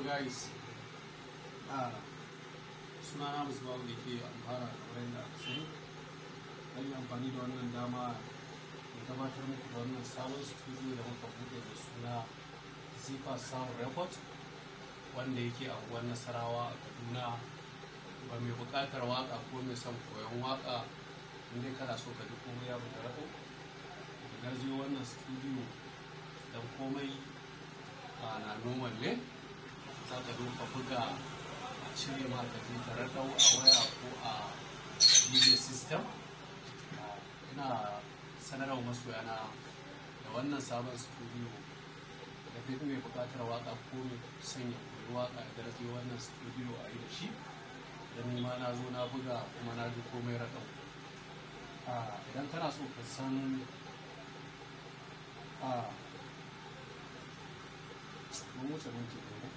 Guys, sunana Musbahu da ke amfara kamar yadda aka sani. Zan yi amfani da wannan dama da gabatar muku da wannan sabon studio da muka buɗe da suna Zifa Sound Record, wanda yake a unguwar Nasarawa a Kaduna. Ba mai buƙatar waƙa ko mai son koyon waƙa, in dai kana so ka ji komai ya fita raɗau, ka garzayo wannan studio don komai na normal ne. Za ka zo ka buga, a cire ma, ka je ka raɗau a waya ko a DJ system. Ina sanarwa masoyana da wannan sabon studio da duk mai buƙatar waƙa ko mai son ya koyi waƙa ya garzayo wannan studio a yi da shi. Don ni ma na zo na buga kuma na ji komai raɗau. Idan kana so ka san mun wuce minti ɗaya ko?